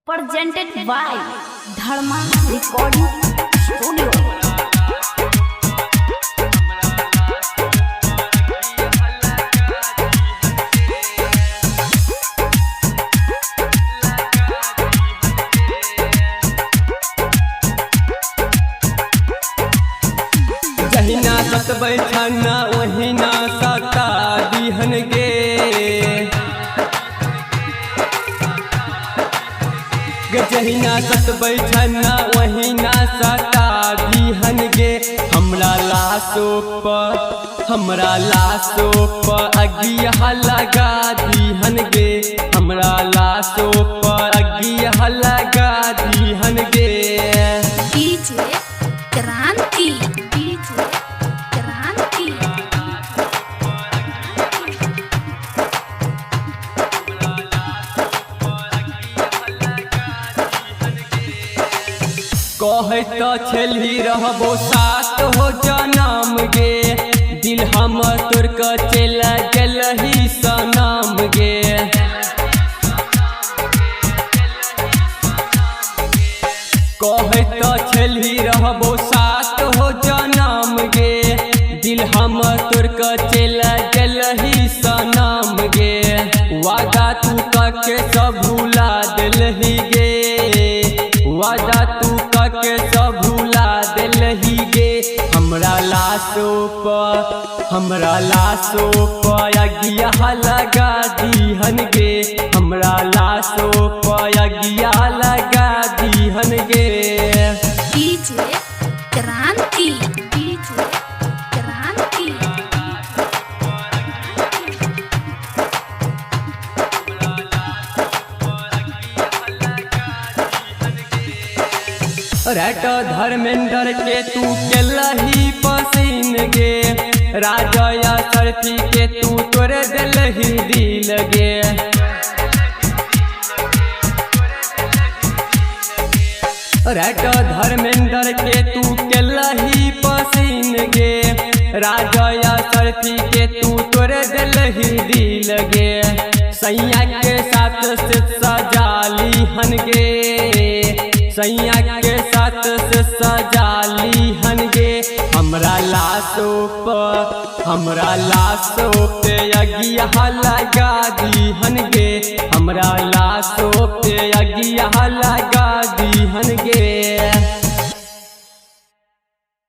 Presented by Dharma Recording Studio. जहिना सतबै छना ओहिना सता दिहन गे। गे जहिना सतबै छना ओहिना सता दिहन गे। हमरा लाशो पर, हमरा लाशो पर अगिया लगा दिहन गे। हमरा लाशो पर अगिया लगा दिहन गे। DJ Kranti, DJ Kranti. कहै त छेली रहबो सात हो जनम गे। दिल हम तोर के चल गेलही सनम गे। कहै त छेली रहबो सात हो जनम गे। दिल हम तोर के चल गेलही सनम गे। वादा तू कके सब भुला देलही गे। वादा तू कके सब भुला देलही गे। हमरा लाशो पर, हमरा लाशो पर अगिया लगा दिहन गे। हमरा लाशो पर अगिया लगा दिहन गे। DJ Kranti, DJ Kranti. Rat Dharmendra के तू केलही पसीन गे। राजा सरफी के तू तोड़ दिलही दिल गे। रैट धर्मेंद्र के तू केलही पसीन गे। राजा सरफी के तू तोड़ दिलही दिल गे। सैया के साथ से सजाली हन गे। सैया के साथ से सजाली हन गे। हमरा लाशो पर, हमरा लाशो पे अगिया लगा दीहन गे। हमरा लाशो पे अगिया लगा दीहन गे।